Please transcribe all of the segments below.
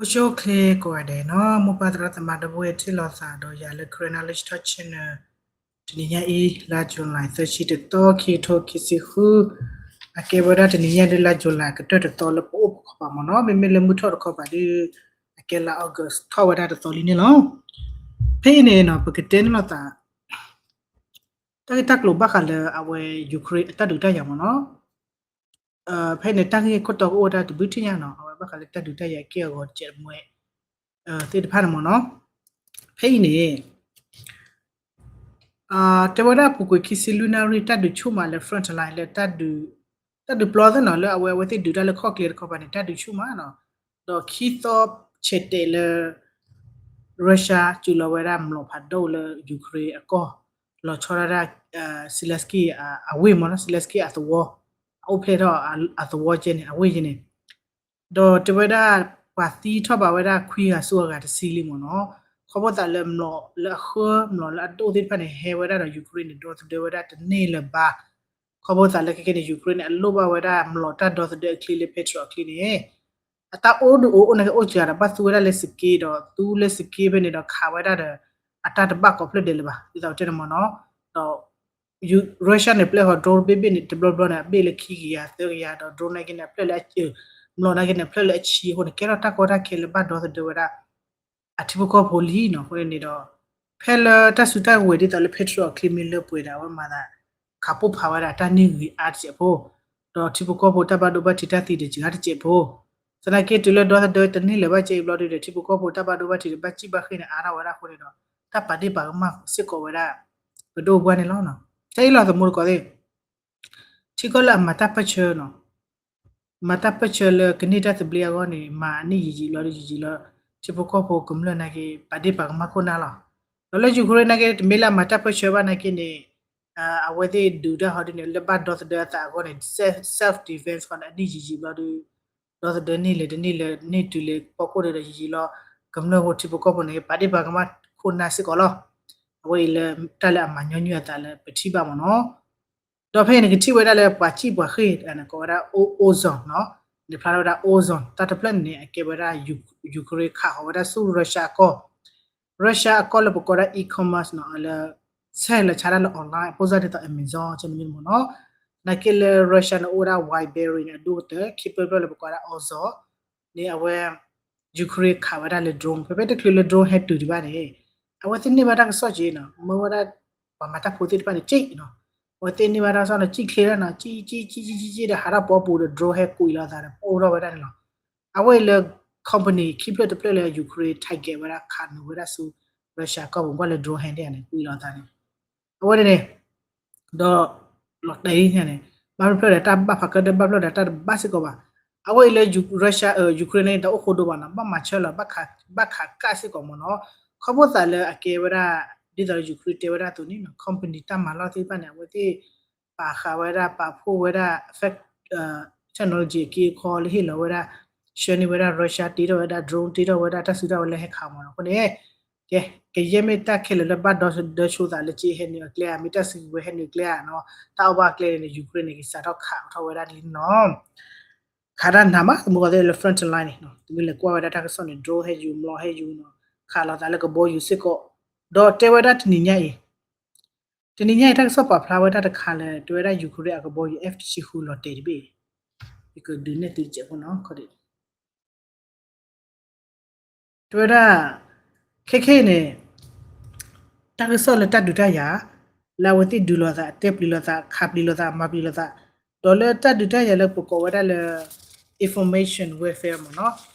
အိၣ်ဆူၣ်အိၣ်ချ့ကိးဂၤဒဲးနီၤ, မိၢ်ပၢ်သရၣ်သမါဒီပုၢ်ဝဲၢ်ထံၣ်လိာ်သးဒီးယၤလၢ Karen Knowledge Talk Channel တနံၤညါအံၤ လါ July သၢဆံတသီ ခံကထိခံဆံဃု အကဲဝဲဒၣ်တနံၤညါဒ်လါ July ကတၢၢ်တသီလၢပအိၣ်ပခီပၤမ့ၢ်နီၤ, မ့မ့ၢ်လၢမုၢ်ထီၣ်တခီပၤဒီး အကဲလါ August ထီၣ်ဝဲဒၣ်တသီလံန့ၣ်လီၤ. ဖဲအံၤန့ၣ်နီၤ ပကတဲန့ၣ်လိာ်သး တၢ်ဂ့ၢ်တၢ်ကျိၤဘၣ်ဃးလၢအဝဲ Ukraine အတၢ်ဒုးတၢ်ယၤမ့ၢ်နီၤ. ဖဲန့ၣ် တၢ်ဂ့ၢ်ခိၣ်တီကအိၣ်ဝဲဒၣ်တဘုထံၣ်ညါနီၤ, အဝဲဘၣ်ဃးလၢတၢ်ဒုးတၢ်ယၤက့ၢ်အဂီၤတစဲးတမှဲ သ့ၣ်တဖၣ်န့ၣ်မ့ၢ်နီၤ. ဖဲအံၤန့ၣ် တဲဝဲဒၣ်ပူၤကွံာ်ခံဆံလွံၢ်နၣ်ရံၣ် တၢ်ဒုးဆူၣ်မးလၢ front line လၢ တၢ်ဒုးပျီသ့ၣ်နီၤ လၢအဝဲအဝဲသ့ၣ်ဒုးတၢ်လၢခီၣ်ကျဲတခီပၤန့ၣ် တၢ်ဒုးဆူၣ်မးနီၤ. ဒီးခံသီဆဲးတဲာ်လၢ Russia စူးလီၤဝဲဒၣ်မျိာ်ဖးဒိၣ်လၢ Ukraine အကီၢ် လီၤဆီဒၣ်တၢ် Zelensky အဝ့ၢ်မ့ၢ်နီၤ, Zelensky အသဝီ အအိၣ်ဖျဲၣ်ထီၣ်အသဝီကဲန့ၣ် အဝ့ၢ်ကဲန့ၣ် ဒီးတဲဝဲဒၣ် ပှၤသံထီၣ်ဘၣ်ဝဲဒၣ်ခွံဂၤဆူအဂၤတဆံလံမ့ၢ်နီၤ. ခီဖျိသးလၢမျိာ်လၢအဃၢ မျိာ်လၢအဒိၣ်သ့ၣ်တဖၣ်န့ၣ် ဟဲဝဲဒၣ်ဒီး Ukraine န့ၣ် ဒီသဒၢဝဲဒၣ်တန့ၢ်လၢၤဘၣ်. ခီဖျိသးလၢခဲကဲန့ၣ် Ukraine န့ၣ် အလိၣ်ဘၣ်ဝဲဒၣ်မျိာ်တၢ်ဒီသဒၢအချံလၢ Patriot အချံန့ၣ် အတၢ်အိၣ်ဒုးအိၣ်အိၣ်နာ်က့အိၣ်စှၤဒီး ဘၣ်သူဝဲဒၣ်လၢစက့ဒီး သူလၢစက့ဖဲန့ၣ်ဒီးခးဝဲဒၣ်ဒီး အတၢ်တဘၣ်ကိးဖျၢၣ်ဒဲးလၢၤဘၣ် ဒ်သိးတဲန့ၣ်မ့ၢ်နီၤ. ဒီး Russia န့ၣ် ပျဲၢ်ဃီၤ drone တဘ့ၣ်ဘ့ၣ်န့ၣ် တဘျီဘျီန့ၣ် အဘ့ၣ်လၢခံကယၤသၢကယၤ ဒီး drone နာ်က့န့ၣ် အဖျၢၣ်လၢ မျိာ်နာ်က့န့ၣ် အဖျၢၣ်လၢအဆံအဃိန့ၣ် ကဲထီၣ်တၢ်ကီတၢ်ခဲလၢဘၣ်ဒီသဒၢဝဲဒၣ် အထံဖိကီၢ်ဖိလံနီၤ. အဃိန့ၣ်ဒီး ဖဲလၢတၢ်စုတၢ်ကဝဲၤဒ်သိးလၢ Patriot အချံမ့ၢ်လၢပှဲၤဒီး အဝဲမၤသး ခးပိၢ်ဖးဝဲဒၣ်တၢ်န့ၢ်ဂ့ၤအါတစဲးဖိ ဒီးထံဖိကီၢ်ဖိတၢ်ဘၣ်ဒိဘၣ်ထံးတၢ်သံတစှၤတစဲးဖိ သနာ်က့တုၤလၢဒီသဒၢတန့ၢ်လၢၤဘၣ်ကဲအံၤဘျီဒုဒီး ထံဖိကီၢ်ဖိတၢ်ဘၣ်ဒိဘၣ်ထံးဒီးဘၣ်စံၣ်ဘၣ်ဃ့ၢ်န့ၣ်အါထီၣ်ဝဲဒၣ်အဃိန့ၣ်ဒီး တၢ်ပာ်ဒ့ၣ်ပာ်ကမၣ်စ့ၢ်ကီးဝဲဒၣ် ပဒိၣ်ပှၢ်န့ၣ်လီၤ. ဖဲအံၤလီၤသမူတကိးသ့ၣ် ထံကီၢ်လၢအမၤတၢ်ပၢၢ်ဆၢနီၤ မၤတၢ်ပၢၢ်ဆၢလၢကန့ၢ်တၢ်သဘျ့အဂီၢ်န့ၣ် မၤအနံၣ်ယံာ်ယံာ်လီၤဒီးယံာ်ယံာ်လီၤ ထံဖိကီၢ်ဖိကမျၢၢ်နာ်က့ ပာ်ဒ့ၣ်ပာ်ကမၣ်ခိၣ်နၢ်လီၤ. ဒီးလၢ Ukraine နာ်က့ တမ့ၢ်လၢအမၤတၢ်ပၢၢ်ဆၢဘၣ်နာ်က့န့ၣ် အဝဲသ့ၣ်ဒုးတၢ်ဟီဒ်န့ၣ် လၢဘၣ်ဒီသဒၢအသးအဂီၢ်န့ၣ် self defense ဃီန့ၣ် အနံၣ်ယံာ်ယံာ်ဘျီဒီး ဒီသဒၢန့ၢ်လဲၤတန့ၢ်လဲၤန့ၢ်တုၤလၢပီၢ်ခိၣ်ဒီးယံာ်ယံာ်လီၤ ကမျၢၢ်ဖိထံဖိကီၢ်ဖိန့ၣ် ပာ်ဒ့ၣ်ပာ်ကမၣ်ခိၣ်နၢ်စ့ၢ်ကီးလီၤ. အဝဲအံၤလၢတၢ်လၢအမၤညီနုၢ်အသးလၢပထံၣ်ဘၣ်မ့ၢ်နီၤ. ဒီးဖဲအံၤန့ၣ် ကထံၣ်ဝဲဒၣ်လၢပှၤစံၣ်ပှၤဃ့ၢ်န့ၣ် ကိးဝဲဒၣ် ozone နီၤ, န့ၣ်ဖျါထီၣ်ဝဲဒၣ် ozone တၢ်တဖျၢၣ်န့ၣ်န့ၣ် အကဲဝဲဒၣ် Ukraine ခးဃီၤဝဲဒၣ်ဆူ Russia အကီၢ်, Russia အကီၢ်လၢပကိးဒၣ် e-commerce နီၤ, လၢ ဆဲးလၢဆါတၢ်လၢ online အပိၢ်စၢ်ဒ်သိး Amazon ကဲန့ၣ်မ့ၢ်မ့ၢ်နီၤ, နာ်က့လၢ Russia န့ၣ် အိၣ်ဝဲဒၣ် Wildberries န့ၣ် အဒိၣ်ကတၢၢ် ခံဖျၢၣ်ဖျၢၣ်လၢပကိးဒၣ် ozone န့ၣ် အဝဲ Ukraine ခးဝဲဒၣ်လၢ drone ဖဲဖဲတချုးလၢ drone ဟဲတုၤဒံးဘၣ်န့ၣ် အဝဲသ့ၣ်န့ၢ်ဘၣ်တၢ်ကစီၣ်က့ၤနီၤ, မၢဝဲဒၣ် ပှၤမၤတၢ်ဖိသ့ၣ်တဖၣ်န့ၣ် က့ၤနီၤ, အဝဲသ့ၣ်န့ၢ်ဘၣ်တၢ်ကစီၣ်န့ၣ် က့ၤချ့ဒၣ်နီၤ, က့ၤက့ၤက့ၤက့ၤက့ၤဒီး ဟးထီၣ်ပီပူၤဒီး drone ဟဲကွံာ်လီၤသးဒီး ပအိၣ်ထီၣ်ဝဲဒၣ်န့ၣ်လီၤ. အဝဲအံၤလၢ company ခံဖျၢၣ်တဖျၢၣ်လၢ Ukraine target ဝဲဒၣ် ခးနုာ်ဝဲဒၣ်ဆူ Russia ကီၢ်ပူၤ ကွၢ်လၢ drone ဟဲန့ၣ်န့ၣ် ကွံာ်လီၤသးန့ၣ် အဝဲန့ၣ်န့ၣ် ဒီး လီၤတဲာ်န့ၣ် ဘၣ်ဖျၢၣ်ဒီးတၢ်ဘၣ်ဖးကၢၢ်ဒီးဘၣ်ဖျၢၣ်ဒီးတၢ်တဘၣ်စ့ၢ်ကီးဘၣ်. အဝဲအံၤလၢ Russia, Ukraine န့ၣ် တအိၣ်ဃိဒိဘၣ်နီၤ, ဘၣ်မၤဆၢလီၤ ဘၣ်ခးကၣ်စ့ၢ်ကီးမ့ၢ်နီၤ, ခီဖျိသးလၢအကဲဝဲဒၣ် ဒ်သိးလၢ Ukraine တဲဝဲဒၣ်အသိးန့ၣ်နီၤ, company တၢ်မၤလီၢ်သ့ၣ်တဖၣ်န့ၣ် အဝဲသ့ၣ် ပာ်ဃာ်ဝဲဒၣ် ပာ်ဖှိၣ်ဝဲဒၣ် technology အက့အခီလၢဟ့ၣ်လီၤဝဲဒၣ် ဆှၢန့ၢ်ဝဲဒၣ် Russia တ့ထီၣ်ဝဲဒၣ် drone တ့ထီၣ်ဝဲဒၣ် တၢ်စုတၢ်ဝဲၤလၢဟဲခးမ့ၢ်နီၤ. အဃိန့ၣ် ကဲ ကယဲၢ်မ့ၢ်တၢ်ခဲလၢာ်လၢဘၣ်ဒီသဒၢဆိသးလၢက့ဟဲနုာ်အကျဲဧါ, မ့ၢ်တၢ်စုကဝဲၤဟဲနုာ်အကျဲဧါနီၤ, တၢ်အီၣ်ဘၣ်အကျဲန့ၣ် Ukraine န့ၣ် ကစးထီၣ်ခးထီၣ်ဝဲဒၣ်လံနီၤ. ခးတၢ်နးမး သမူကီၢ်သ့ၣ်လၢ front line န့ၣ် တမ့ၢ်လဲၤကွၢ်ဝဲဒၣ်တၢ်ကစီၣ်န့ၣ် drone ဟဲယူၤ မျိာ်ဟဲယူၤနီၤ, ခးလီၤသးလၢကဘီယူၤစ့ၢ်ကီး, ဒီးတဲဝဲဒၣ်တနံၤညါအံၤ တနံၤညါအံၤ တၢ်ကစီၣ်ပာ်ဖျါဝဲဒၣ်တခါလၢ တဲဝဲဒၣ် Ukraine အကဘီယူၤ F တဆံဃု လီၤတဲာ်တဘ့ၣ်, ယကဒုးနဲၣ်သုတစဲးဖိနီၤ, ခီဒံး တဲဝဲဒၣ် ခဲခဲအံၤန့ၣ် တၢ်ကစီၣ်လၢတၢ်ဒုးတၢ်ယၤ လၢအဝဲသ့ၣ်ဒုးလိာ်သး တဲပျံၤလိာ်သး ခးပျံၤလိာ်သး မၤပျံၤလိာ်သး, ဒီးလၢတၢ်ဒုးတၢ်ယၤလၢပကိးဝဲဒၣ်လၢ information warfare မ့ၢ်နီၤ,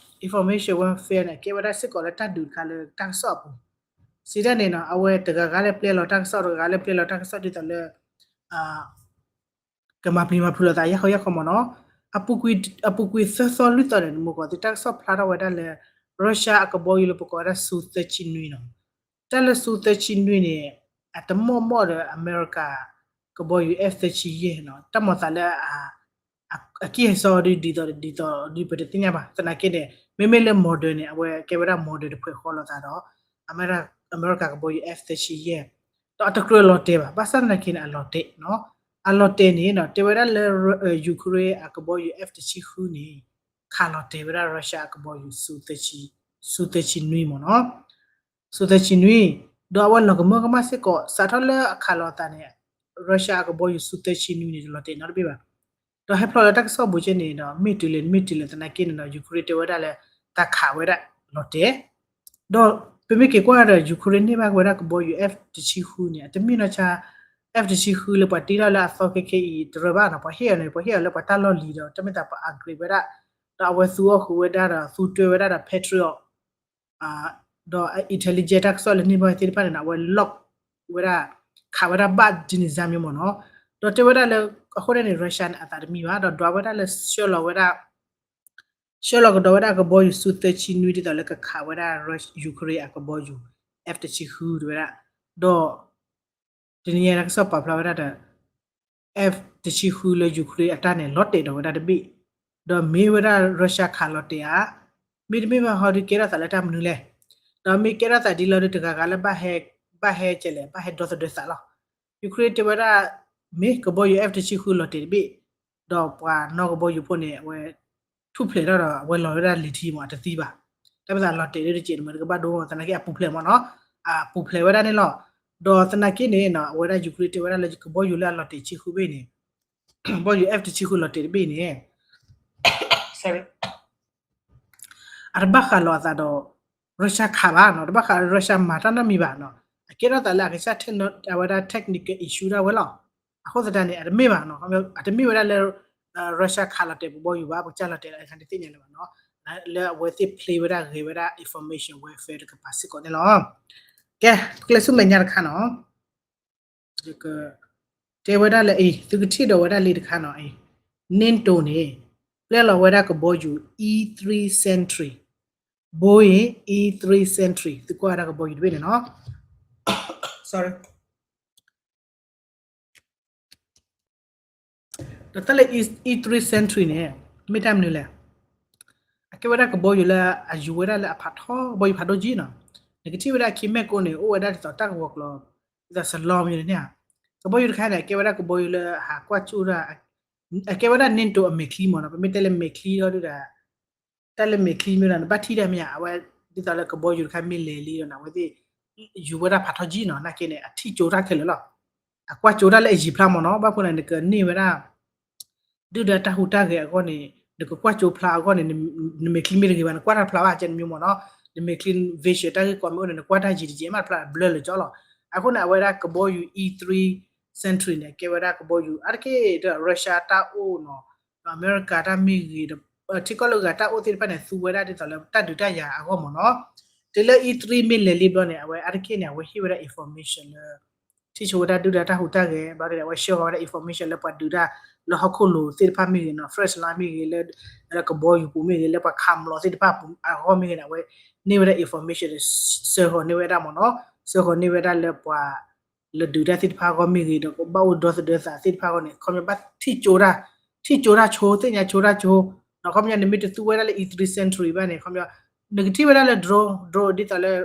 information warfare န့ၣ် ကဲဝဲဒၣ်စ့ၢ်ကီးလၢတၢ်ဒုးတခါလၢတၢ်ကစီၣ်အပူၤ, စံးတၢ်န့ၣ်နီၤ အဝဲတဂၤဂၤလၢပျဲလီၤတၢ်ကစီၣ် တဂၤဂၤလၢပျဲလီၤတၢ်ကစီၣ်ဒ်သိးလၢ ကမၤပျံၤမၤဖုးလိာ်သး ယဲၢ်ခီယဲၢ်ခီမ့ၢ်နီၤ, အပူၤကွံာ်သၢသီလွံၢ်သီန့ၣ် နမူကီၢ်သ့ၣ် တၢ်ကစီၣ်ဖျါထီၣ်ဝဲဒၣ်လၢ Russia အကဘီယူၤလၢပကိးဝဲဒၣ် Su သၢဆံနွံနီၤ, တၢ်လၢ Su သၢဆံနွံန့ၣ် အတမီၢ်မီၢ်ဒီး အမဲရကၤ ကဘီယူၤ F သၢဆံယဲၢ်နီၤ, တၢ်မၤသးလၢ အကံၢ်အစီဒ်သိးဒ်သိးဒ်ပတသ့ၣ်ညါဘၣ်, သနာ်က့န့ၣ် မ့မ့ၢ်လၢ model န့ၣ် အဝဲကဲဝဲဒၣ် model တဖှဲးဃီလိာ်သးဒီး အမဲရကၤကဘီယူၤ F သၢဆံယဲၢ်, ဒီးအတကြၢးလီၤတဲာ်ဘၣ်, ဘၣ်ဆၣ်သနာ်က့န့ၣ် အလီၤတဲာ်နီၤ, အလီၤတဲာ်န့ၣ်နီၤ တဲဝဲဒၣ်လၢ Ukraine အကဘီယူၤ F တဆံဃုန့ၣ် ခးလီၤတဲာ်ဝဲဒၣ် Russia အကဘီယူၤ Su သၢဆံနွံမ့ၢ်နီၤ, Su သၢဆံနွံ, ဒီးအဝဲလီၤကမၢကမၣ်စ့ၢ်ကီး စးထီၣ်လၢအခးလီၤအသးန့ၣ် Russia အကဘီယူၤ Su သၢဆံနွံန့ၣ် တလီၤတဲာ်နီတဘ့ၣ်ဘၣ်. ဒီးဟဲဖျိးလၢတၢ်ကစီၣ်ပူၤကဲန့ၣ်ဒီး မ့ၢ်တုၤလဲၣ် မ့ၢ်တုၤလဲၣ်သနာ်က့န့ၣ်ဒီး Ukraine တဲဝဲဒၣ်လၢ တၢ်ခးဝဲဒၣ်လီၤတဲာ် ဒီးပမ့ၢ်က့ၤကွၢ်ဒီး Ukraine န့ၢ်ဘၣ်ဝဲဒၣ်ကဘီယူၤ F တဆံဃုန့ၣ် အတမ့ၢ်နီၢ်ဆါ F တဆံဃုလၢပှၤတ့ထီၣ်လၢအသီခဲခဲအံၤတရၢဘၣ်နီၤ, ပှၤဟ့ၣ်အီၤန့ၣ် ပှၤဟ့ၣ်အီၤလၢပှၤတၢ်လီၢ်လံၤဒီး တၢ်မ့ၢ်သးပှၤ upgrade ဝဲဒၣ်, ဒီးအဝဲသူအီၣ်ဃုာ်ဝဲဒၣ်ဒီး သူတွဲဝဲဒၣ်ဒီး Patriot ဒီး intelligence တၢ်ကစီၣ်လၢန့ၢ်ဘၣ်သ့ၣ်တဖၣ်န့ၣ်ဒီး အဝဲ lock ဝဲဒၣ် ခးဝဲဒၣ်ဘၣ်ဒ်န့ၣ်စၢ်မ့ၢ်နီၤ, ဒီးတဲဝဲဒၣ်လၢ အဃိန့ၣ် Russia န့ၣ် အသးတမံဘၣ် ဒီးဒွးဝဲဒၣ်လၢဆှၢလီၤဝဲဒၣ် ဆှၢလီၤကဒီးဝဲဒၣ်ကဘီယူၤ Su သၢဆံနွံ ဒ်သိးလၢကခးဝဲဒၣ် Ukraine အကဘီယူၤ F တဆံဃု တဲဝဲဒၣ်, ဒီး တနံၤညါတၢ်ကစီၣ်ပာ်ဖျါဝဲဒၣ်ဒီး F တဆံဃုလၢ Ukraine အတၢ်န့ၣ် လီၤတဲာ်ဒီးဝဲဒၣ်တဘ့ၣ်, ဒီးမ့ၢ်ဝဲဒၣ် Russia ခးလီၤတဲာ်ဧါ, မ့တမ့ၢ်ဘၣ်ဟီဒုးကဲထီၣ်သးလၢတၢ်မနုၤလဲၣ်, ဒီးမ့ၢ်ကဲထီၣ်သးဒ်လီၤဒုးတဂၤဂၤလၢ ဘၣ်ဟဲကဲလဲၣ် ဘၣ်ဟဲဒီသဒၢသးလီၤ. Ukraine တဲဝဲဒၣ် မ့ၢ်ကဘီယူၤ F တဆံဃုလီၤတဲာ်တဘ့ၣ်, ဒီးပှၤနီၣ်ကဘီယူၤဖိန့ၣ် အဝဲ ထူၣ်ဖျဲးထီၣ်ဒီး အဝဲလီၤဝဲဒၣ်လံာ်ထံမး အတသံဘၣ်, တၢ်မ့ၢ်သးလီၤတဲာ်ဒ်တကဲးန့ၣ်မး တကဘၣ်ဒိမး သနာ်က့အပူၤဖျဲးမးနီၤ, အပူၤဖျဲးဝဲဒၣ်န့ၣ်လီၤ. ဒီးသနာ်က့န့ၣ် အဝဲဒၣ် Ukraine တဲဝဲဒၣ်လၢကဘီယူၤလၢအလီၤတဲာ်ဆံဃုဘ့ၣ်န့ၣ်, ကဘီယူၤ F တဆံဃုလီၤတဲာ်တဘ့ၣ်န့ၣ် အတဘၣ်ဃးလီၤအသးဒီး Russia ခးဘၣ်နီၤ, တဘၣ်ဃး Russia မၤတၢ်နီတမံၤဘၣ်နီၤ, အကဲထီၣ်သးလၢအကစၢ် အဝဲဒၣ် technical issue ဒၣ်ဝဲလီၤ. အဃိသတးန့ၣ် အတမ့ၢ်ဘၣ်နီၤ, အတမ့ၢ်ဝဲဒၣ်လၢ Russia ခးလီၤတဲာ်ပကဘီယူၤဘၣ် ပကစၢ်လီၤတဲာ်လၢအခါန့ၣ်သ့ၣ်ညါလၢၤဘၣ်နီၤ, လၢအဝဲသ့ၣ် play ဝဲဒၣ်ဂဲၤဝဲဒၣ် information warfare တကပၤစ့ၢ်ကီးန့ၣ်လီၤ. ကဲ ပကလဲၤဆူမဲာ်ညါတခါနီၤ တဲဝဲဒၣ်လၢအံၤ သုကထံၣ်ဒီးဝဲဒၣ်လံတခါနီၤအံၤ, NATO န့ၣ် ပျဲလီၤဝဲဒၣ်ကဘီယူၤ E three Sentry, Boeing E three Sentry သုကွၢ်ဝဲဒၣ်ကဘီယူၤတဘ့ၣ်န့ၣ်နီၤ, sorry ဒီးတၢ်လၢ E three Sentry န့ၣ် မ့ၢ်တၢ်မနုၤလဲၣ်, အကဲဝဲဒၣ်ကဘီယူၤလၢအယူၤဝဲဒၣ်လၢအဖးထီ ကဘီယူၤဖးဒိၣ်ကံနီၤ, နကထံၣ်ဝဲဒၣ်ခံမဲာ်ကိးန့ၣ် အိၣ်ဝဲဒၣ်ဒ်သိးတၢ်ကဝီၤကျီၤ ဒ်သိးစလီမ့ၢ်န့ၣ်ဧါ, ကဘီယူၤတခါန့ၣ် အကဲဝဲဒၣ်ကဘီယူၤလၢအဟးကွၢ်ကၠိၣ်တၢ်, အကဲဝဲဒၣ် NATO အမဲာ်ချံမ့ၢ်နီၤ, ပမ့ၢ်တဲလၢမဲာ်ချံလီၤဒုဒီး တၢ်လၢမဲာ်ချံမ့ၢ်ဒီး နဘၣ်ထံၣ်တၢ်မ့ၢ်ဧါ, အဝဲဒ်သိးလၢကဘီယူၤတခါမ့ၢ်လဲၤလံဒီး အဝဲသ့ၣ် ယူၤဝဲဒၣ်ဖးထီကံနီၤ, နာ်က့န့ၣ် အထံၣ်ကၠိတၢ်ခဲလၢာ်လီၤ, အကွၢ်ကၠိတၢ်လၢအယံၤဖျါမ့ၢ်နီၤ, ဘၣ်ဖဲန့ၣ် နကန့ၢ်ဝဲဒၣ် ဒုၣ်ဒါတၢ်ဟူးတၢ်ဂဲၤအဂီၢ်န့ၣ် နကကွၢ်ကၠိဖျါအဂီၢ်န့ၣ် နမဲာ်ချံမ့ၢ်တဂ့ၤဘၣ် နကွၢ်တၢ်ဖျါဘၣ် ကဲန့ၣ်မ့ၢ်မ့ၢ်နီၤ, နမဲာ်ချံ vision တၢ်ဂ့ၢ်ကီမ့ၢ်အိၣ်န့ၣ် နကွၢ်တၢ်ယံၤတကဲးမးတဖျါ ဘျၢလၢာ်ကၠီလီၤ. အဃိန့ၣ် အဝဲဒၣ်ကဘီယူၤ E three Sentry န့ၣ် ကဲဝဲဒၣ်ကဘီယူၤ အါတက့ၢ်ဒီး Russia တၢ်အိၣ်နီၤ, ဒီးအမဲရကၤတၢ်မ့ၢ်ဂ့ၤ, ထံကီၢ်လၢဂၤတၢ်အိၣ်သ့ၣ်တဖၣ်န့ၣ် သူဝဲဒၣ်ဒ်သိးလၢတၢ်ဒုးတၢ်ယၤအဂီၢ်မ့ၢ်နီၤ, တုၤလၢ E three မ့ၢ်လဲၤလံဘျီန့ၣ် အဝဲအါတက့ၢ်န့ၣ် အဝဲဟ့ၣ်ဝဲဒၣ် information လၢ ထံၣ်ဆိဝဲဒၣ်ဒုၣ်ဒါတၢ်ဟူးတၢ်ဂဲၤ ဘျီန့ၣ် အဝဲဆှၢဃီၤဝဲဒၣ် information လၢပှၤဒုးတၢ်လၢဟီၣ်ခိၣ်လိၤသ့ၣ်တဖၣ်မ့ၢ်ဂ့ၤနီၤ, first line မ့ၢ်ဂ့ၤ လၢကဘီယူၤပူၤမ့ၢ်ဂ့ၤ လၢပှၤခးမျိာ်သ့ၣ်တဖၣ်အဂီၢ်မ့ၢ်ဂ့ၤန့ၣ် အဝဲန့ၢ်ဝဲဒၣ် information ဆှၢဃီၤန့ၢ်ဝဲဒၣ်မ့ၢ်နီၤ, ဆှၢဃီၤန့ၢ်ဝဲဒၣ်လၢပှၤ လၢဒုးတၢ်သ့ၣ်တဖၣ်အဂီၢ်မ့ၢ်ဂ့ၤ ဒီးကဘၣ်အိၣ်ဒီသဒၢသးသ့ၣ်တဖၣ်အဂီၢ်န့ၣ် ခီပညီဘၣ်ထံၣ်ကၠိတၢ်, ထံၣ်ကၠိတၢ်ဆိ သ့ၣ်ညါဆိတၢ်ဆိ, ဒီးခီပညီန့ၣ် မ့ၢ်တသူဝဲဒၣ်လၢ E three Sentry ဘၣ်န့ၣ် ခီပညီ နကထံၣ်ဝဲဒၣ်လၢ drone, drone ဒ်သိးလၢ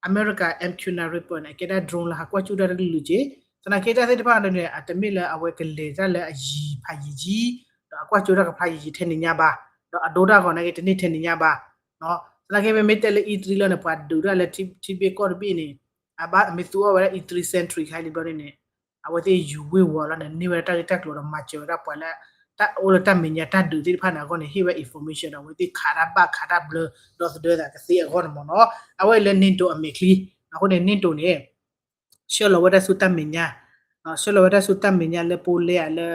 အမဲရကၤ MQ nine Reaper န့ၣ် အကဲဒၣ် drone လၢဟးကွၢ်ကၠိတၢ်တကလုာ်က့ၤ, သနာ်က့တၢ်သ့ၣ်တဖၣ်န့ၣ် အတမ့ၢ်လၢအဝဲကလဲၤတၢ်လၢအယံၤဖးယံၤယံၤ, ဒီးအကွၢ်ကၠိတၢ်ကဖျါယံၤယံၤထဲန့ၣ်ညါဘၣ်, ဒီးအဒိတၢ်ဂီၤနာ်က့တန့ၢ်ထဲန့ၣ်ညါဘၣ်, သနာ်က့မ့မ့ၢ်တဲလၢ E three လီၤန့ၣ် ပှၤဒုးတၢ်လၢထံဘ့ၣ်ကီၢ်တဘ့ၣ်န့ၣ် အဘၣ်မ့ၢ်သူအီၣ်ဝဲဒၣ် E three Sentry ခါလံဘျီန့ၣ်န့ၣ် အဝဲသ့ၣ်ယူၤဝ့ၤဝီၤလီၤန့ၣ် န့ၢ်ဝဲဒၣ်တၢ်ဂ့ၢ်တၢ်ကျိၤဒီးမၤစၢၤဝဲဒၣ်ပှၤလၢ တၢ်အိၣ်လၢတၢ်မဲာ်ညါတၢ်ဒုးသ့ၣ်တဖၣ်န့ၣ်အဂီၢ်န့ၣ် ဟ့ၣ်ဝဲ information ဒီးအဝဲသ့ၣ်ခးတၢ်ဘၣ်ခးတၢ်ဘျၢ ဒီသဒၢသးကသ့အဂီၢ်န့ၣ်မ့ၢ်နီၤ. အဝဲအံၤလၢ NATO အမဲာ်ချံ, အဃိန့ၣ် NATO န့ၣ် ဆှၢလီၤဝဲဒၣ်ဆူတၢ်မဲာ်ညါ, ဆှၢလီၤဝဲဒၣ်ဆူတၢ်မဲာ်ညါလၢ Poland လၢ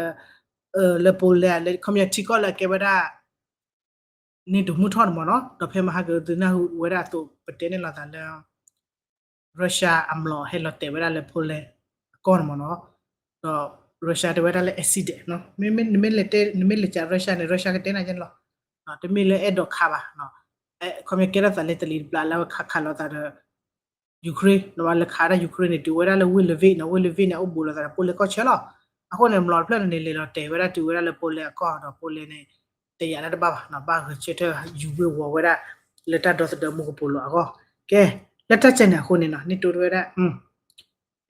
လၢ Poland လၢ ခီပညီထံကီၢ်လၢအကဲဝဲဒၣ် NATO မုၢ်ထီၣ်န့ၣ်မ့ၢ်နီၤ. ဒီးဖဲမဟါကသုနၢ်ဟူဝဲဒၣ်အသိး ပတဲန့ၣ်လိာ်သးလၢ Russia အမျိာ်ဟဲလီၤတဲာ်ဝဲဒၣ်လၢ Poland အကီၢ်န့ၣ်မ့ၢ်နီၤ. ဒီး Russia တဲဝဲဒၣ်လၢ accident နီၤ. မ့မ့ၢ်နမ့ၢ်လဲၤတဲ နမ့ၢ်လဲၤကး Russia န့ၣ် Russia ကတဲနၤကဲန့ၣ်လီၤ. တမ့ၢ်လၢအဲၣ်ဒိးခးဘၣ်, ခီပညီကဲထီၣ်သးလၢတလံၤတဘျီလၢဝဲခးခးလိာ်သးဒီး Ukraine န့ၣ် လၢခးဒၣ် Ukraine န့ၣ် တုၤဝဲဒၣ်လၢဝ့ၢ် Lviv န့ၣ်, ဝ့ၢ် Lviv န့ၣ် အိၣ်ဘူးလိာ်သးဒီး Poland ကီၢ်ဆၢလီၤ. အဃိန့ၣ် မျိာ်တဖျၢၣ်န့ၣ်န့ၣ် လဲၤလီၤတဲာ်ဝဲဒၣ်တုၤဝဲဒၣ်လၢ Poland အကီၢ်ဒီး Poland န့ၣ် တယာ်လၢတဘၣ်ဘၣ်နီၤ, ဘၣ်ဂဲၤဆၢထၢၣ်ယူၤဝ့ၤဝီၤဝဲဒၣ် လၢတၢ်ဒီသဒၢမူကပိာ်လိၤအဂီၢ်. ကဲ, လၢတၢ်ကဲန့ၣ်အဃိန့ၣ်နီၤ NATO တဲဝဲဒၣ်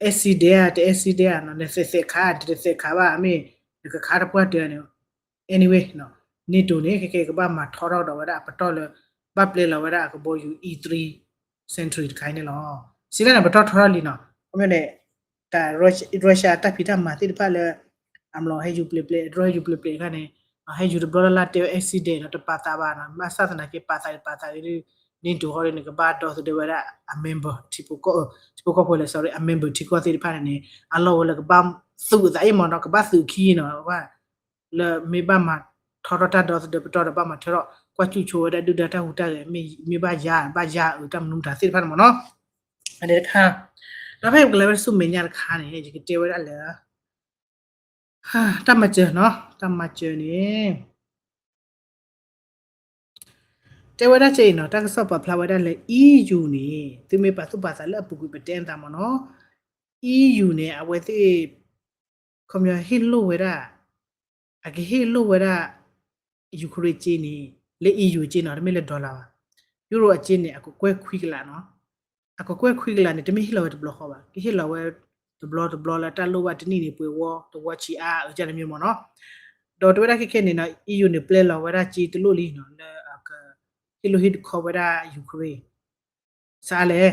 accident ဧါ တ accident ဧါနီၤ, နသဲးသဲးခး တသဲးခးဘၣ် မ့ၢ်နကခးတပှၢ်တၢၢ်န့ၣ် anyway နီၤ, NATO န့ၣ် ခဲကဲကဘၣ်မၤထီထီၣ်ဒီးဝဲဒၣ်အပတီၢ်လၢ ဘၣ်ပျဲလီၤဝဲဒၣ်အကဘီယူၤ E three Sentry တခါအံၤန့ၣ်လီၤ. စံးတၢ်န့ၣ် ပတီၢ်ထီထီၣ်လံနီၤ, ခီပညီန့ၣ် တၢ် Russia တၢ်ဖံးတၢ်မၤသ့ၣ်တဖၣ်လၢ အမျိာ်ဟဲယူၤပျဲးပျဲး အဒြီဟဲယူၤပျဲးပျဲးအခါန့ၣ် ဟဲယူၤတဘျီလၢ်လၢ်တဲဝဲ accident နီၤ တပာ်သးဘၣ်နီၤ, ဘၣ်ဆၣ်သနာ်က့ပာ်သးပာ်သးဂ့ၤဒုး NATO ဃီဒ်န့ၣ် ကဘၣ်ဒီသဒၢဝဲဒၣ်အ member ထံဖိကီၢ် ထံဖိကီၢ်ဖိလဲၣ် sorry အ member ထံကီၢ်သ့ၣ်တဖၣ်န့ၣ်န့ၣ် အလီၢ်ဝဲလၢကဘၣ်သုးသးအံၤမ့ၢ်နီၤ, ကဘၣ်သုးခံနီၤ, လၢမ့ၢ်ဘၣ်မၤထီထီၣ်တၢ်ဒီသဒၢပတီၢ်ဒီး ဘၣ်မၤထီထီၣ်ကွၢ်စူၣ်ဆိဝဲဒၣ်ဒုၣ်ဒါတၢ်ဟူးတၢ်ဂဲၤ မ့ၢ်ဘၣ်ယါ ဘၣ်ယါအုးတၢ်မနုၤမတၤသ့ၣ်တဖၣ်န့ၣ်မ့ၢ်နီၤ, အန့ၣ်တခါ, ဒီးဖဲပကလဲၤဝဲဆူမဲာ်ညါတခါန့ၣ် ယကတဲဝဲဒၣ်လၢ တၢ်မၤစၢၤနီၤ, တၢ်မၤစၢၤန့ၣ် တဲဝဲဒၣ်ကဲအံၤနီၤ, တၢ်ကစီၣ်ပာ်ဖျါဝဲဒၣ်လၢ EU န့ၣ် သုမ့ၢ်ပာ်သူၣ်ပာ်သးလၢအပူၤကွံာ်ပတဲအသးမ့ၢ်နီၤ, EU န့ၣ် အဝဲသ့ၣ် ခီပညီဟ့ၣ်လိၢ်ဝဲဒၣ် အကဟ့ၣ်လိၢ်ဝဲဒၣ် Ukraine က့န့ၣ် လၢ EU က့နီၤ, တမ့ၢ်လၢ dollar ဘၣ်, Euro အက့န့ၣ် အကကွဲၢ်ခွံကလးနီၤ, အကကွဲၢ်ခွံကလးန့ၣ် တမ့ၢ်ဟ့ၣ်လီၤဝဲတဘျီဃီဘၣ်, ကဟ့ၣ်လီၤဝဲတဘျီတဘျီလၢတၢ်လိၣ်ဘၣ်တနံၣ်န့ၣ် ပှဲၤဝီတဝီဆံးအါအကန့ၣ်မ့ၢ်နီၤ, ဒီးတဲဝဲဒၣ်ခဲခဲန့ၣ်နီၤ EU န့ၣ် ပျဲလီၤဝဲဒၣ်က့တလိၣ်လံနီၤ လၢအက ဟ့ၣ်လိၢ်ဟ့ၣ်တခီဝဲဒၣ် Ukraine စးလဲၣ်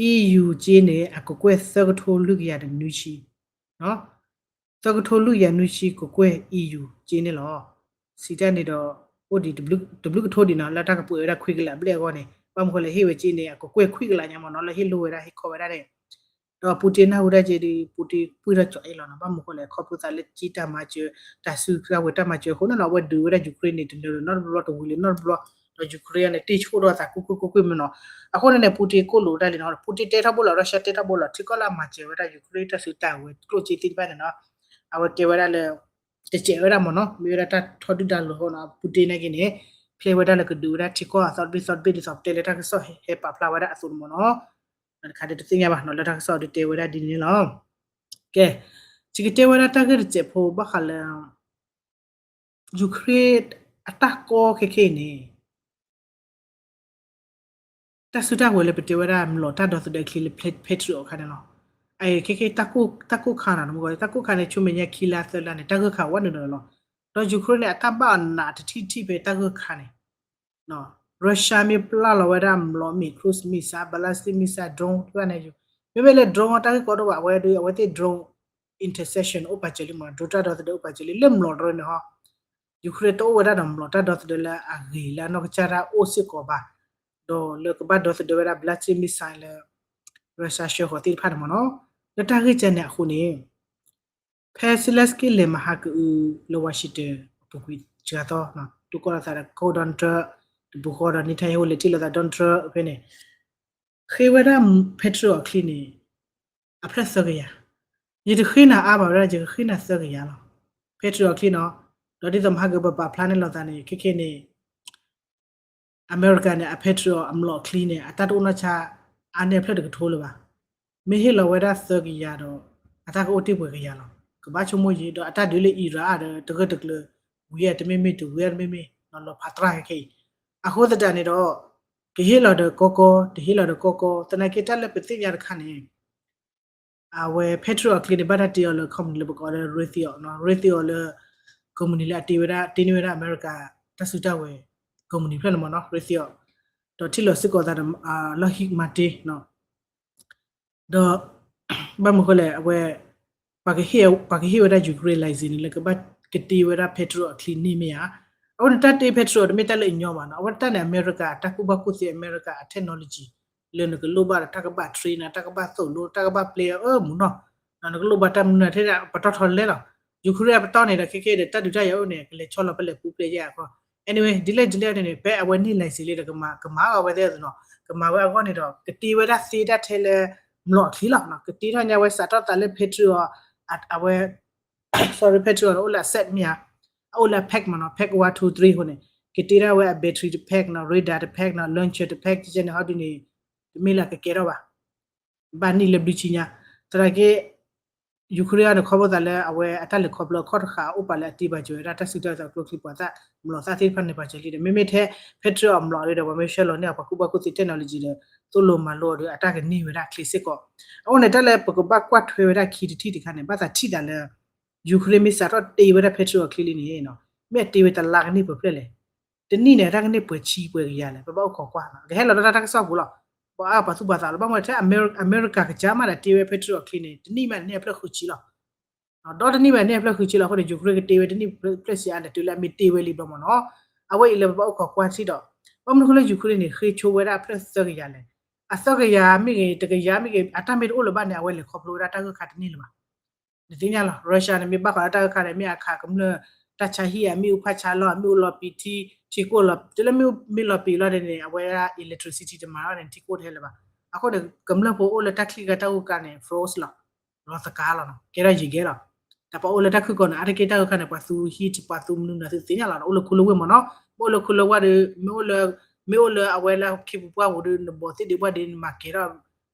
EU က့န့ၣ် အကကွဲၢ်သၢကထိလွံၢ်ကယၤဒီးနွံဆံ, သၢကထိလွံၢ်ကယၤနွံဆံကကွဲၢ် EU က့န့ၣ်လီၤ. စံးတၢ်န့ၣ်ဒီး အိၣ်ဒံးတဘျုးကထိဒံးနီၤ လၢတၢ်ကပှဲၤဝဲဒၣ်ခွံကလးဘျဲၣ်အဂီၢ်န့ၣ် ဘၣ်မနုၤဃိလဲၣ် ဟ့ၣ်ဝဲက့န့ၣ် အကကွဲၢ်ခွံကလးညါမ့ၢ်နီၤ လၢဟ့ၣ်လိၢ်ဝဲဒၣ်ဟ့ၣ်ခီဝဲဒၣ်န့ၣ် ဒီး Putin နၢ်ဟူတၢ်က့ဒီး Putin ပှံၢ်ထီၣ်ကၠီအ့ၣ်လီၤနီၤ ဘၣ်မနုၤဃိလဲၣ် ခီဖျိသးလၢက့တၢ်မၤစၢၤ တၢ်စုကဝဲၤတၢ်မၤစၢၤအဃိန့ၣ်နီၤ အဝဲဒုးဝဲဒၣ် Ukraine န့ၣ် တနၢၤနီတဘျီတဝံၤလၢနီတဘျီ ဒီး Ukraine န့ၣ် တ့ၢ်ဆိၣ်ထီၣ်သးကွ့ၢ်ကွ့ၢ်ကွ့ၢ်ကွ့ၢ်မ့ၢ်နီၤ. အဃိန့ၣ်န့ၣ် Putin ကိၣ်လိာ်တၢ်လံနီၤ Putin တဲထီၣ်ဘိလီၤ Russia တဲထီၣ်ဘိလီၤ ထံကီၢ်လၢအမၤစၢၤဝဲဒၣ် Ukraine တၢ်စုတၢ်ဝဲၤကျိၣ်စ့သ့ၣ်တဖၣ်န့ၣ်နီၤ အဝဲကဲဝဲဒၣ်လၢ တစဲးဝဲဒၣ်မ့ၢ်နီၤ မ့ၢ်ဝဲဒၣ်တၢ်ထီဒုၣ်ဒါလီၤဟီနီၤ Putin နာ်က့န့ၣ် ဖျဲဝဲဒၣ်လၢကဒုးဝဲဒၣ်ထံကီၢ်အသီတဘ့ၣ်သီတဘ့ၣ်ဒ်သိးပတဲလၢတၢ်ကစီၣ်ဟဲပာ်ဖျါဝဲဒၣ်အသိးန့ၣ်မ့ၢ်နီၤ. တခါဒ်တသ့ၣ်ညါဘၣ်နီၤ လၢတၢ်ကစီၣ်ဒ်တဲဝဲဒၣ်ဒ်န့ၣ်လီၤ. ကဲ ယကတဲဝဲဒၣ်တၢ်ဂ့ၢ်တစဲးဖိဘၣ်ဃးလၢ Ukraine အတၢ်ကီခဲခဲအံၤန့ၣ် တၢ်စုတၢ်ဝဲၤလၢပတဲဝဲဒၣ် မျိာ်တၢ်ဒီသဒၢအချံလၢ Patriot အခါန့ၣ်လီၤ. အခဲခဲ တၢ်ကိၢ်ခါနီၤ တမူကီၢ် တၢ်ကိၢ်ခါန့ၣ် ဆူမဲာ်ညါခံလါသၢလါန့ၣ် တၢ်ဂၢၢ်ခါဝဲနုာ်ဒီးလီၤ. ဒီး Ukraine န့ၣ် အတၢ်ဘၣ်အီၤနးတထံၣ်တထံၣ်ဖဲတၢ်ဂၢၢ်ခါန့ၣ် Russia မ့ၢ်ပျၢ်လီၤဝဲဒၣ်မျိာ်မ့ၢ် cruise missile ballistic missile drone တဖၣ်န့ၣ် မ့မ့ၢ်လၢ drone တၢ်ဂ့ၢ်ကီတအိၣ်ဘၣ် အဝဲဒၣ်အဝဲသ့ၣ် drone interception အိၣ်ပာ်စၢၤလံမ့ၢ် drone တၢ်ဒီသဒၢအိၣ်ပာ်စၢၤလံ လၢမျိာ်တရၢန့ၣ်ဟီ Ukraine တအိၣ်ဝဲဒၣ်ဒီးမျိာ်တၢ်ဒီသဒၢလၢအဂ့ၤလၢအနီၢ်ကစၢ်တၢ်အိၣ်စ့ၢ်ကီးဘၣ် ဒီးလၢကဘၣ်ဒီသဒၢဝဲဒၣ် ballistic missile လၢ Russia ဆှၢဃီၤသ့ၣ်တဖၣ်န့ၣ်မ့ၢ်နီၤ လၢတၢ်ဂ့ၢ်ကဲန့ၣ်အဃိန့ၣ် ဖဲ Zelenskyy လဲၤမၤဟးက့ၤအုးလၢ Washington အပူၤကွံာ်စှၤသီ ဒုးကီၢ်လိာ်သးဒီး ကီၢ် Donald Trump တပူၤဃီဒီး Netanyahu လဲၤထံၣ်လိာ်သး Donald Trump ဖဲန့ၣ် ဃ့ဝဲဒၣ် Patriot အချံန့ၣ် အဖျၢၣ်သၢကယၤ ယတဃ့နၤအါဘၣ်ဝဲဒၣ် ယကဃ့နၤသၢကယၤလီၤ Patriot အချံနီၤ ဒီးဒ်သိးမဟါကပပာ်ဖျါန့ၢ်လိာ်သးန့ၣ် ခဲခဲန့ၣ် အမဲရကၤန့ၣ် အ Patriot အမျိာ်အချံန့ၣ် အတၢ်တအိၣ်နီၢ်ဆါ အါန့ၢ်အဖျၢၣ်တကထိလၢၤဘၣ် မ့ၢ်ဟ့ၣ်လီၤဝဲဒၣ်သၢကယၤဒီး အတၢ်ကအိၣ်တ့ၢ်ပှဲၤကယၤလီၤ ကဘၣ်ဆိကမိၣ်ယံၤ ဒီးအတၢ်ဒုးလၢ Iran ဒီး တဂၢၢ်တကျၢၤ ဝံၤအတမ့မ့ၢ် တဝံၤအတမ့မ့ၢ် လီၤဖးတြၢ်ခဲခဲအံၤ အဃိသတးန့ၣ်ဒီး ကဟ့ၣ်လီၤဒီးကီကီ တဟ့ၣ်လီၤဒီးကီကီ သနာ်က့တၢ်လၢပသ့ၣ်ညါတခါန့ၣ် အဝဲ Patriot အချံန့ၣ် ဘၣ်တၢ်တ့အီၤလၢ company လၢပကိးလၢ Raytheon နီၤ Raytheon လၢ company လၢအတ့ဝဲဒၣ် တ့န့ၢ်ဝဲဒၣ်အမဲရကၤ တၢ်စုတၢ်ဝဲၤ company ဖျၢၣ်န့ၣ်မ့ၢ်နီၤ Raytheon ဒီးထံၣ်လိာ်စ့ၢ်ကီးသးဒီး Lockheed Martin နီၤ ဒီး ဘၣ်မနုၤဃိလဲၣ် အဝဲ ပှၤကဟ့ၣ်ဝဲဒၣ် Ukraine license န့ၣ် လၢကဘၣ်ကတ့ဝဲဒၣ် Patriot အချံန့ၣ်မ့ၢ်ဧါ. အဃိန့ၣ် တၢ်တ့ Patriot တမ့ၢ်တၢ်လၢအညီဘၣ်နီၤ အဝဲတၢ်န့ၣ် အမဲရကၤ တၢ်ကူၣ်ဘၣ်ကူၣ်သ့ အမဲရကၤအ technology လၢနကလိၣ်ဘၣ်ဒီး တၢ်ကဘၣ် train နၤ တၢ်ကဘၣ်သိၣ်လိ တၢ်ကဘၣ်ပျဲအီၤ အၢမူနီၤ နကလိၣ်ဘၣ်တၢ်မနုၤထဲဒၣ် ပတီၢ်ထီလဲလီၤ Ukraine အပတီၢ်န့ၣ်ဒီး ခဲခဲဒီး တၢ်ဒုးတၢ်ယၤအိၣ်န့ၣ် ကလဲၤဆီလီၤဖဲလဲၣ်ပူၤဖျဲးယဲၢ်အဃိ anyway ဒ်လဲၣ်ဒ်လဲၣ်န့ၣ် ဖဲအဝဲန့ၢ် license လံဒီး ကမၤဝဲအဝဲသ့ၣ်နီၤ ကမၤဝဲအဂီၢ်န့ၣ်ဒီး ကတ့ဝဲဒၣ်သ့တၢ်ထဲလၢ မျိာ်အချံလီၤ ကတ့ထီၣ်ညါဝဲစးထီၣ်သးလၢ Patriot အဝဲ sorry Patriot အိၣ်လၢအ set မ့ၢ်ဧါ အအိၣ်လၢ pack မ့ၢ်နီၤ pack one two three အဃိန့ၣ် ကတ့ထီၣ်ဝဲအ battery တ pack နီၤ radar တ pack နီၤ launcher တ pack ကဲန့ၣ်ဟီဒ်န့ၣ် တမ့ၢ်လၢကကဲထီၣ်ဘၣ် ဘၣ်နံၣ်လၢဘျုးဆံညါ သနာ်က့ Ukraine န့ၣ် ခီဖျိသးလၢအဝဲအတၢ်လဲၤခီဖျိအခီၣ်တဃာ်အိၣ်ပာ်လၢအတ့ပာ်စၢၤဝဲဒၣ်တၢ်စုတၢ်သးကျိချံပှၤသၣ် မျိာ်သၣ်သ့ၣ်တဖၣ်န့ၣ်ပာ်စၢၤလံဒီး မ့မ့ၢ်ထဲ Patriot အမျိာ်လံဒီး ပှၤမ့ၢ်ဆှၢလီၤန့ၢ်အီၤ ပှၤကူၣ်ဘၣ်ကူၣ်သ့ technology လၢ သိၣ်လိမၤလိအီၤဒီး အတၢ်ကန့ၢ်ဝဲဒၣ်ချံစ့ၢ်ကီး အဃိန့ၣ် တၢ်လၢပကဘၣ်ကွၢ်ထွဲဝဲဒၣ်ခံတထံၣ်တခါန့ၣ် ဘၣ်သးထံၣ်သးလၢ Ukraine မ့ၢ်စးထီၣ်တ့ဝဲဒၣ် Patriot အချံလံန့ၣ်နီၤ မ့ၢ်အတ့ဝဲတလါကန့ၢ်ပှဲၤဖျၢၣ်လဲၣ်. တနံၣ်န့ၣ် တၢ်ကန့ၢ်ပှဲၤဆံပှဲၤကယၤလဲၣ် ပဘၣ်အိၣ်ခိးကွၢ်နီၤ ကဟဲလီၤဒီးတၢ်ကစီၣ်ပူၤလီၤ. ပှၤအါပှၤသူၣ်ပှၤသးလီၤ ဘၣ်မနုၤထဲ အမဲရကၤကစၢ်မးဒီးတ့ဝဲ Patriot ချံန့ၣ် တနံၣ်မးန့ၢ်အဖျၢၣ်ဃုဆံလီၤ. ဒီးတနံၣ်မးန့ၢ်အဖျၢၣ်ဃုဆံလီၤ အဃိန့ၣ် Ukraine ကတ့ဝဲတနံၣ်ဖျၢၣ်ဆံအါန့ၣ် တုၤလၢအမ့ၢ်တ့ဝဲလံဘျီမ့ၢ်နီၤ. အဝဲအံၤလၢပဘၣ်အိၣ်ခိးကွၢ်ထံဒီး ဘၣ်မနုၤအဃိလၢ Ukraine န့ၣ် ဃ့ဆိဝဲဒၣ်အဖျၢၣ်သၢကယၤလဲၣ်. အသၢကယၤမ့ၢ်ဂ့ၤ တကယၤမ့ၢ်ဂ့ၤ အတၢ်မ့ၢ်တအိၣ်လၢၤဘၣ်န့ၣ် အဝဲလဲၤခီဖျိဝဲဒၣ်တၢ်ဂၢၢ်ခါတန့ၢ်လၢၤဘၣ်. နသ့ၣ်ညါလီၤ Russia န့ၣ် မ့ၢ်ဘၣ်ဃးဒီးတၢ်ဂၢၢ်ခါန့ၣ် မ့ၢ်အခးကမျၢၢ် တၢ်ဆါဟံၣ် အမ့ၣ်အူဖးဆါလီၤ အမ့ၣ်အူလီၤပံာ်ထံ ထံကိၢ်လီၤ တုၤလၢမ့ၣ်အူမ့ၢ်လီၤပံာ်လီၤန့ၣ် အဝဲဒၣ် electricity တမၤထီၣ်န့ၣ် ထံကိၢ်တဟဲလၢၤဘၣ်. အဃိန့ၣ် ကမျၢၢ်ဖိအိၣ်လၢတၢ်ချံၣ်ဂၤတၢ်ဂိၢ်ကါန့ၣ် froze လီၤ လီၤသကါလီၤနီၤ ကဲထီၣ်ယံၤကဲလီၤ. တၢ်ပှၤအိၣ်လၢတၢ်ခုၣ်ကီၢ်န့ၣ် အါတက့ၢ်တၢ်ဂၢၢ်ခါန့ၣ် ပှၤသူ heat ပှၤသူမနုၤနၤသုသ့ၣ်ညါလီၤ အိၣ်လၢခူလၢဝ့ၢ်မ့ၢ်နီၤ မ့ၢ်အိၣ်လၢခူလၢဝ့ၢ်ဒီး မ့ၢ်အိၣ်လၢ မ့ၢ်အိၣ်လၢအဝဲလၢ ခ့ပူၤပှၢ်ပူၤဒီး နဘီးသ့ၣ်ဒံးပှၢ်ဒံး နမၤကဲၤ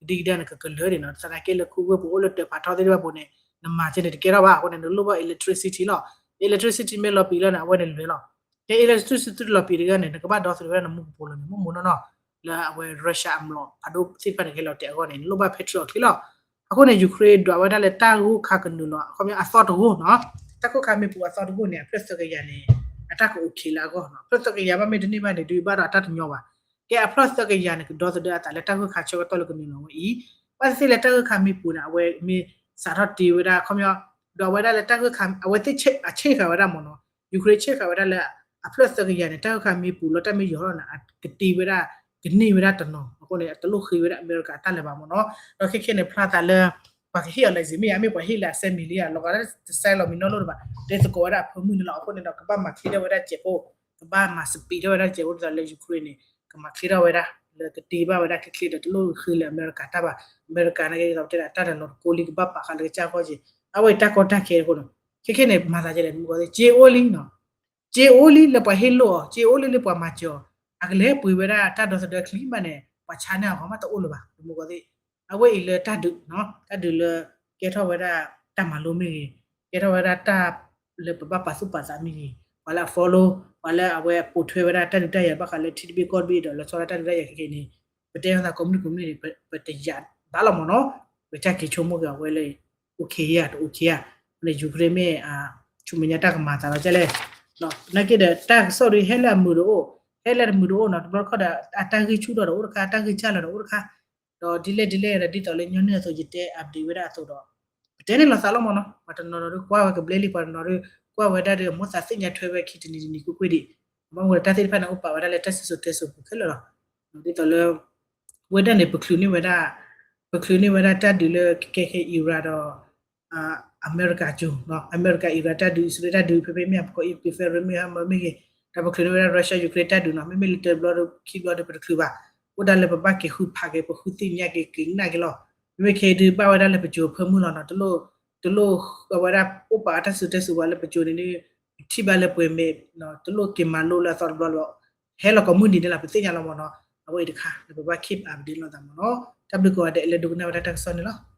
ထီၣ် ကဒံကဒါန့ၣ် ကကလၢာ်န့ၣ်နီၤ သနာ်က့လၢခူဝ့ၢ်ပူၤအိၣ်လၢတၢ်ဖးထီသ့ၣ်တဖၣ်ပူၤန့ၣ် နမၤကဲန့ၣ်တကဲထီၣ်ဘၣ် အဃိန့ၣ် နလိၣ်ဘၣ် electricity လီၤ. electricity မ့ၢ်လီၤပံာ်လီၤန့ၣ် အဝဲန့ၣ်လွဲၤလီၤ. ကဲ electricity တလီၤပံာ်တဂၤန့ၣ် နကဘၣ်ဒီသဒၢဝဲဒၣ်နမူကပိာ်လိၤန့ၣ် မ့ၢ်မ့ၢ်နီၢ်နီၢ် လၢအဝဲ Russia အမျိာ်ဖးဒိၣ်သ့ၣ်တဖၣ်န့ၣ် ကဟဲလီၤတဲာ်အဂီၢ်န့ၣ် နလိၣ်ဘၣ် Patriot ချံလီၤ. အဃိန့ၣ် Ukraine ဒွးဝဲဒၣ်လၢတၢ်ဂိၢ်ခါကနုာ်လီၤ အခီပညီအသီတဂိၢ်နီၤ တၢ်ခိၣ်ခါမ့ၢ်ပူၤအသီတဂိၢ်န့ၣ် အဖျၢၣ်သၢကယၤန့ၣ် အတၢ်ကအိၣ်ခ့လၢအဂီၢ်နီၤ ဖျၢၣ်သၢကယၤဘၣ်မ့ၢ်တန့ၢ်ဘၣ်န့ၣ် ဒုးဘၣ်ဒီးအတၢ်တညီဘၣ်. ကဲအဖျၢၣ်သၢကယၤန့ၣ် ကဒီသဒၢအသးလၢတၢ်ဂိၢ်ခါဆၢကတီၢ်လၢကနုာ်လီၤဝဲအံၤ ဘၣ်သ့ၣ်သ့ၣ်လၢတၢ်ဂိၢ်ခါမ့ၢ်ပူၤန့ၣ် အဝဲမ့ၢ်စးထီၣ်တ့ဝဲဒၣ် အခီပညီ ဒွးဝဲဒၣ်လၢတၢ်ဂိၢ်ခါ အဝဲသ့ၣ်အဆ့ၣ်ဃာ်ဝဲဒၣ်မ့ၢ်နီၤ Ukraine ဆ့ၣ်ဃာ်ဝဲဒၣ်လၢ အဖျၢၣ်သၢကယၤန့ၣ် တၢ်ဂိၢ်ခါမ့ၢ်ပူၤလီၤ တၢ်မ့ၢ်ယီၤထီၣ်န့ၣ် အကတ့ဝဲဒၣ် ကန့ၢ်ဝဲဒၣ်တနီၤ အဃိန့ၣ် အတလိၣ်ဃ့ဝဲဒၣ်အမဲရကၤအတၢ်လၢၤဘၣ်မ့ၢ်နီၤ. ဒီးခဲခဲန့ၣ် ဖျါသးလၢ ပှၤကဟ့ၣ်အီၤ license မ့ၢ်ဧါ မ့ၢ်ပှၤဟ့ၣ်လၢအစဲမံၤလံဧါ လီၤဂာ်လၢတစဲလီၤမံၤနီတလိၣ်တဘၣ် ဒ်သကိးဝဲဒၣ်အဖၢမုၢ်န့ၣ်လီၤ. အဃိန့ၣ်ဒီး ကဘၣ်မၤချ့ထီၣ်ဝဲဒၣ်စဲးဖိ ကဘၣ်မၤစပံးထီၣ်ဝဲဒၣ်စဲးဖိ ဒ်သိးလၢ Ukraine န့ၣ် ကမၤချ့ထီၣ်ဝဲဒၣ် လၢကတ့ဘၣ်ဝဲဒၣ်ချ့ချ့ဒီး တလိၣ်ဃ့လၢအမဲရကၤတၢ်ဘၣ်. အမဲရကၤန့ၣ်က့ၤဒီး ပတဲဒၣ်တၢ်တလီၤတကိးလံ ကဘၣ်ပာ်ဃာ်လၢကစၢ်ဂီၢ်က့ၤ အဝဲအံၤတၢ်ကီတၢ်ခဲအဃိန့ၣ် ခဲခဲန့ၣ် မၤသးဒ်လဲၣ် မုၢ်ကီၢ်သ့ၣ် စ့အိၣ်လံနီၤ စ့အိၣ်လံလၢပှၤဟ့ၣ်လိၣ်အီၤ စ့အိၣ်လံလၢပှၤမၤစၢၤအီၤ အကလဲၤပှ့ၤဝဲဒၣ်တၢ်ဒီသဒၢချံမးန့ၣ် ပှၤဆါန့ၢ်အဂီၢ်မးတအိၣ်လၢၤဘၣ် မုၢ်ကီၢ်သ့ၣ်. အဝဲအံၤလၢတၢ်ဒုးနီၤ တၢ်ဒုးလၢကဲထီၣ်ဝဲဒၣ်တၢ်မၤလိမ့ၢ်ဂ့ၤ ကဲထီၣ်ဝဲဒၣ်တၢ်လၢပဘၣ်ပာ်သူၣ်ပာ်သးမ့ၢ်ဂ့ၤ ပှၤလၢအ follow ပှၤလၢအဝဲပိာ်ထွဲဝဲဒၣ်တၢ်ဒုးတၢ်ယၤဘၣ်ဃးလၢထံတဘ့ၣ်ကီၢ်တဘ့ၣ်ဒီး လီၤဆီဒၣ်တၢ်ဒုးတၢ်ယၤခဲခဲန့ၣ် ပတဲအသးကိးမုၢ်နံၤကိးမုၢ်နံၤန့ၣ် ပတယာ်ဘၣ်လီၤမ့ၢ်နီၤ ပကစၢ်က့ၤဆိကမိၣ်က့ၤအဝဲလၢ အိၣ်ခ့ဧါ တအိၣ်ခ့ဧါ န့ၣ် Ukraine မ့ၢ် ဆူမဲာ်ညါတၢ်ကမၤသးလီၤကလဲၣ် သနာ်က့ဒီး တၢ်ကစီၣ်ဒုးဟဲလၢအမုာ်တအိၣ် ဟဲလၢအမုာ်တအိၣ်နီၤ တဘျီတခီၣ်ဒီး အတၢ်ဂံၢ်ဆူၣ်ထီၣ်ဒီးအိၣ်တခါ အတၢ်ဂံၢ်စၢ်လီၤဒီးအိၣ်တခါ ဒီးဒ်လဲၣ်ဒ်လဲၣ်ဒီး ဒ်သိးလၢညီနုၢ်အသိး ယတဲ update ဝဲဒၣ်အသိးဒီး ပတဲန့ၣ်လီၤသးလီၤမ့ၢ်နီၤ ပှၤတနီၤနီၤဒုးကွၢ်ဝဲကဘျဲလံ ပှၤတနီၤဒုးကွၢ်ဝဲဒၣ်ဒီး အမိၣ်သးသ့ၣ်ညါထွဲဝဲခံတနံၤတနံၤကွ့ၢ်ကွ့ၢ်ဒံး ဘၣ်မနုၤတၢ်သ့ၣ်တဖၣ်န့ၣ် အိၣ်ပာ်ဝဲဒၣ်လၢတၢ်စံၣ်စိၤတဲစိၤပူၤခဲလၢာ်လီၤ. ဒ်သိးလၢ ဝဲဒၣ်န့ၣ် ပချုးန့ၢ်ဝဲဒၣ် ပချုးန့ၢ်ဝဲဒၣ်တၢ်ဒုးလၢကဲခဲ Iran ဒီး အမဲရကၤကၠိ အမဲရကၤ Iran တၢ်ဒုး အံၣ်စရ့လးတၢ်ဒုး ဖဲဖဲမ့ၢ်ပကီၢ် Iran ဖဲဖဲမ့ၢ်ဟါမၢမ့ၢ်ဂ့ၤ ဒီးပချုးန့ၢ်ဝဲဒၣ် Russia Ukraine တၢ်ဒုးနီၤ မ့မ့ၢ်လၢတဘျီဒီးခံဘျီဒီးပတချုးဘၣ် အိၣ်ဒၣ်လၢပဘၣ်က့ၤဃုဖးက့ၤ ပဃုသ့ၣ်ညါက့ၤက့ၤကနၣ်က့ၤလီၤ. မ့မ့ၢ်ခဲအံၤဒုးဘၣ်ဝဲဒၣ်လၢပကၠိအဖၢမုၢ်လီၤနီၤ တလိၣ် တလိၣ်အဝဲဒၣ်အိၣ်ပာ်အတၢ်စံၣ်စိၤတဲစိၤဝဲလၢပကၠိန့ၣ် ထံၣ်ဘၣ်လၢပှဲၤမဲာ် တလိၣ်က့ၤမၤလိလၢအသီတဘျီလီၤ ဟဲလီၤကိးမုၢ်နံၤန့ၣ်လီၤ ပသ့ၣ်ညါလီၤမ့ၢ်နီၤ အဝဲအံၤတခါ လၢပဘၣ် keep update လိာ်သးမ့ၢ်နီၤ တၢ်ဘျုးကိးဂၤဒဲးလၢဒိကနၣ်ဝဲဒၣ်တၢ်ကစီၣ်န့ၣ်လီၤ.